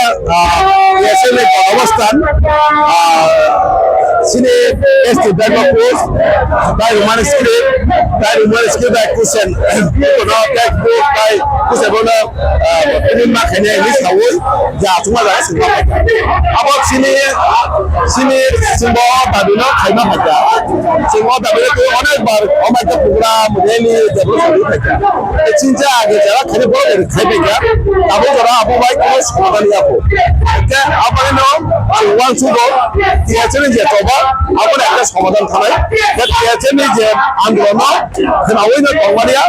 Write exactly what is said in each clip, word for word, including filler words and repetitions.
Ah, yes, ini Bhagavastan, ah, sini S T Bangkok Post, tai Roman script, tai Roman script, tai kusen, kono textbook, tai kusen bono, ah, ini ma khaina ini sawi, ya, cuma lah, semua. Abo sini, sini, semua, tadi no, khaima khaja. Semua, tadi no, onek bar, onek program, rally, development khaja. Chincha age jara khani boro de khai bai kha. Abo jara abo bai kono somadan ya ko. Te abo no wan su go. Tiya chini je toba abo na ekta somadan khalai. Te tiya chini je andro no khana oi no tongmani ya.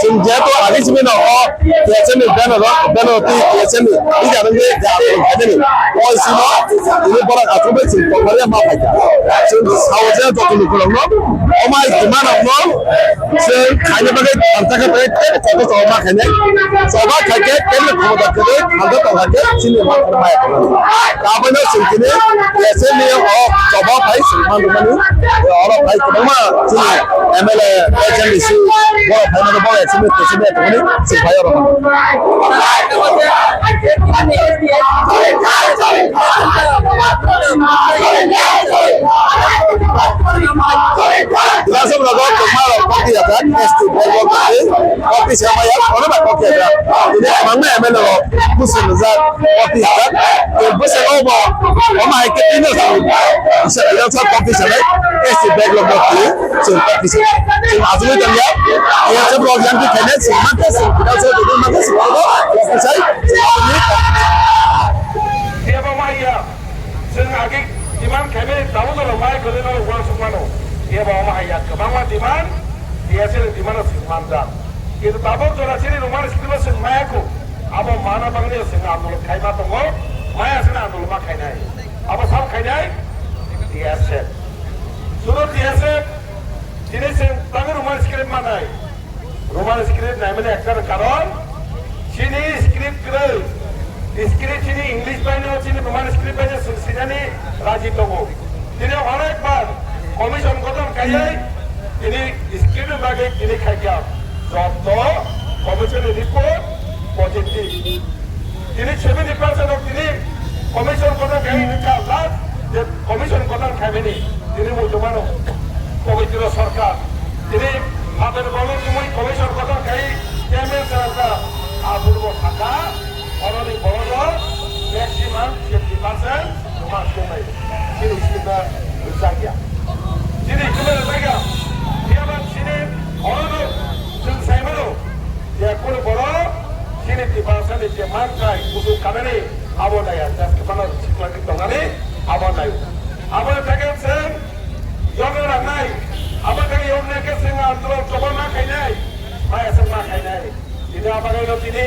Chini je to age chini no o tiya chini beno no beno ti tiya chini. Ija rang de ja ko khani. Oi si no ini boro ato bai chini tongmani ya ma bai kha. Chini sao je to ko no. O mai demand no. Chwng khaina bagwi thansa khe bai tei kotor choba khainai. Choba khaikhe tei khomota kwrwi thansa tongkha khe chini mathar maya tongmani. Abono chwng tini S M E o choba phai chwng man rwmani. Oro phai kwbangma chini M L A, H M D C, borok phai mano borok S M E, S M E tongmani chwng phai oro. Lasem rogo kwbangma rok kopi ya kan, S T bag rok kopi, kopi sama ya, kono ba kopi ya kan. Ini kwbangma M L A rok kusun rijak kopi ya kan. Bwskango bo, omo hai khe tino sa, sa, sa kopi sanai, S T bag rok kopi, chwng kopi sanai. Chwng asugwi tong ya, ya se rok yang khe khainai, chwng ma khe, chwng kidal se, kidal ma khe, chwng kopi sai, chwng kopi. Kebo maya, chwng agi demand khainai, tabuk rok mai kwrwi no uansuk mano. Kebo omo hai ya, kwbangma demand, D S A ni demand no chwng manjak. Kintu tabuk jora chini Roman script o chwng maya kho. Abo mana bagwi chwng andolon khaima tongo, maya chwng andolon ma khainai. Abo sam khainai, D S F. Sudo D S F, chini chwng tangwi Roman script manai. Roman script naimani ekta karon, chini script kwrwi, script chini English baino chini Roman script baino swng sinani raji tongo. Tini onekbar commission gothon kaiwi tini script bagwi tini khaikha. Jotto commission report positive. Tini seventy percent rok tini commission gothon khai wngkha, last je commission gothon khaimani tini muchungmano Pabitro Sarkar. Tini Father Bolo Tumui commission gothon khai chairman se wngkha, aphuru bo sakha, oroni borok rok maximum fifty percent. Tuma sumai chini script no rwjakya. Chini script no rwjakya. Phiya ba chini oro no chwng sai mano je kunu borok chini Tiprasa ni je manthai kuchuk kanani abo naiya, just kwbangma siklagwi tongnani abo naio. Abo theke chwng yokna nangnai, abo theke yokna khe chwng andolon choba ma khainai, ma eswk ma khainai. Tini abagai no tini,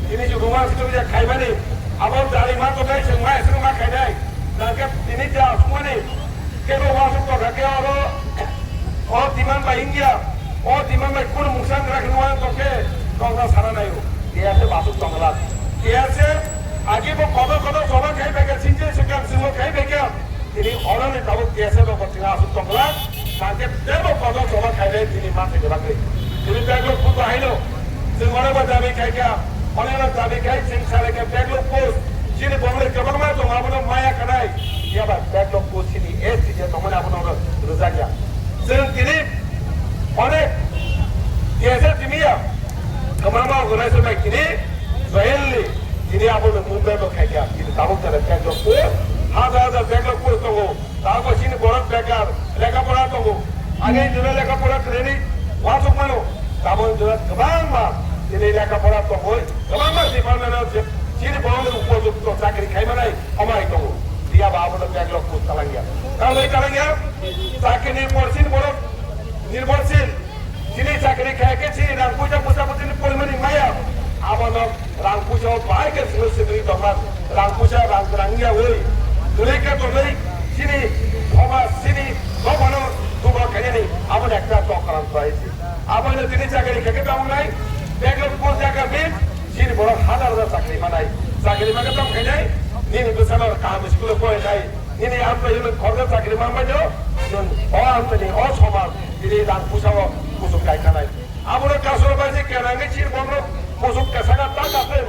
tini si Roman script je khaimani, abo jari ma tongkhe chwng ma eswk ma khainai. Nangkhe tini je asukmani, kebo uansuk tongkha khe oro, o demand bai wngya, o demand bai kunu mungsa wngkha khe nuwa tongkhe, tongna sana naio. Kiyase basuk tongla. Kiyase agi bo kotor kotor soba khai bai kha, sinje swkang swngbo khai bai kha. Tini oroni tabuk T S F rok bo tini asuk tongla, nangkhe tebo kotor choba khainai tini manthai ni bagwi. Tini backlog post haino, chwng orokbo dabi khaikha, onek rok dabi khai, chwng salai khe backlog post, chini bongni kwbangma tongo, abono maya khanai, phiya ba backlog post chini S T je tongmani abono rwjakya. Chwng tini onek T S F timiya, kwbangma organization bai tini jointly tini abono movement bo khaikha, tini tabuk jora backlog post, hajar hajar backlog post tongo. Tabuk chini borok bekar lekha pora tongo. Age jora lekha pora kwrwini uansuk mano. Tabuk jora kwbangma chini lekha pora tongoi, kwbangma department o je chini borokni upojukto chakri khai manai omo hai tongo. Phiya ba abono backlog post talangya. Tamoni talangya, chakrini por chini borok nirbhorshil. Chini chakri khai khe chini rang puisa pusa pusa ni porimani maya. Abono rang puisa o bahai khe chwngno swkri tongma. Rang puisa rang rang ya oi. Tuli khe tuli chini thoma chini dophano dugo khainani abono ekta tokram khlai si. Abono tini chakri khai khe tamo nai. Backlog post jaga bin chini borok hajar hajar chakri manai. Chakri mangkhe tamo khainai. Nini bwsano kaham school o porinai. Nini amtwi nwng khoroksa chakri manbai no, nwng o amtwini, o somaj, tini rang puisa o kuchuk kai khanai. Abono kasoro bai se kenangwi chini borok kuchuk kesaka ta kathwng,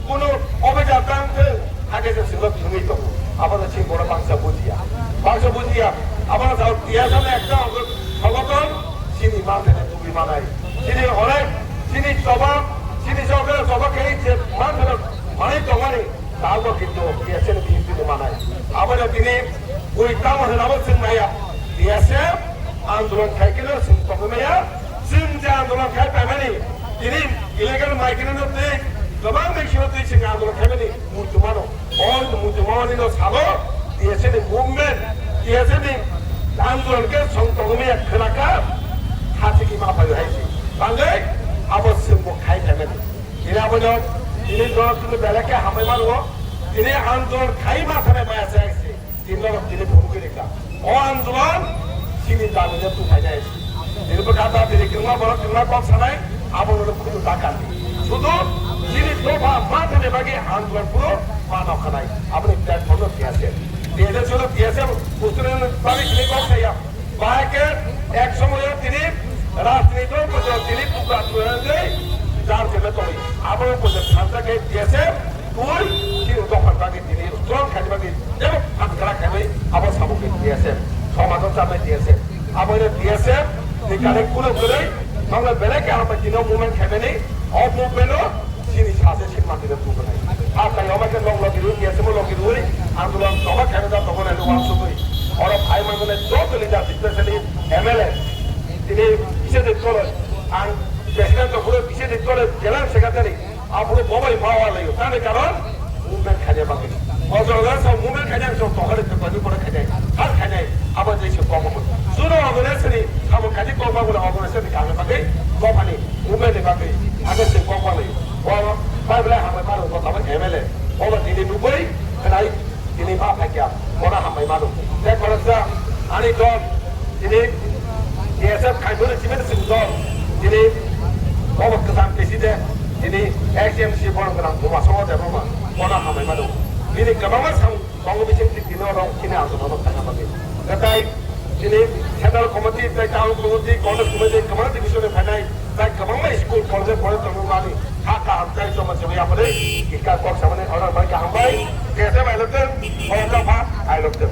kunu officer tang thwng, Age je silo thumwi tongo, abono chini borok bangsa bujiya. Bangsa bujiya, abono sao tiyasa ekta songothon chini manthani tubui manai. Chini onek, chini choba, chini sokra choba khe je manthani manai tongmani, tabo kintu tiyasa ni bihik tini manai. Abono tini bui tamo hwnabo chwng naiya. Tiyasa andolon khai khe no chwng tongwi maya, chwng je andolon khai paimani, tini illegal migrant no twi kwbang bai sino twi chwng andolon khaimani. Muitumano, o muitumani no salo, T S F ni movement, T S F ni andolon khe song tongmani khwlakha, hachiki ma phaio hai si. Bangwi abo chwngbo khai phaimani. Tini abono, tini norok tini belai khe hambai mano, tini andolon khai ma thangwi maya se hai si. Tini norok tini phunukwi rikha. O andolon chini dabi no tubui nai. Tini bwkha da tini kwbangma borok kwbangma kok sanai, abo no khunu da kandi. Sudu chini dopha manthani bagwi andolon phuru ma nokhanai. Aboni platform no T S F. T S F sudu T S F kusuni bagwi tini kok saya. Bahai khe ek somoyo tini rajniti dol pojor tini buka tuyanai jar jemai tongwi. Abo pojor thansa khe T S F. Twi chini dophani bagwi tini strong khaini bagwi jebo phatkra khainai abo sabo khe T S F, somajo chanai T S F. Abo ino T S F ni kane kuno kwrwi nokle belai khe hambai tini o movement khaimani, o movement o chini sase sima tini tubugnai. Hakhe omo khe nok logi rwi T S F o logi rwi andolon choba khaimani da tongmani uansugwi. Oro phai manmani joto leader, specially M L A, tini kisa de tolo ang president tongphuru kisa de tolo general secretary. Aphuru bobai ma walaio, tamni karon movement khaina bagwi. O jaga sa movement khaina ang sok tokari tokani pore khaina, har khaina, abo je se kok bo. Suno organization ni, abo khaji kok ba bole organization ni khaina bagwi, dophani movement ni bagwi, abo se kok walaio. O bai bole hambai maro ko tamo M L A, o ba tini nugui, khnai, Tini ma phaikya, bono hambai mano. Tei khoroksa ani dol, tini T S F khaimani simi simi dol, tini bobo kwthang president, tini X M C bono gwnang buma songo de buma, bono hambai mano. Bini kwbangma sam tongo bising tini oro tini ang jotono thangna bagwi. Kwtai tini central committee, tei town committee, congress committee, kwbangma division ni phainai, tei kwbangma school, college, college tongmani. Hakha hamjai tongma simi yapore, ika kok samani order bai kaham bai, kese bai lokten, order pha, ai lokten.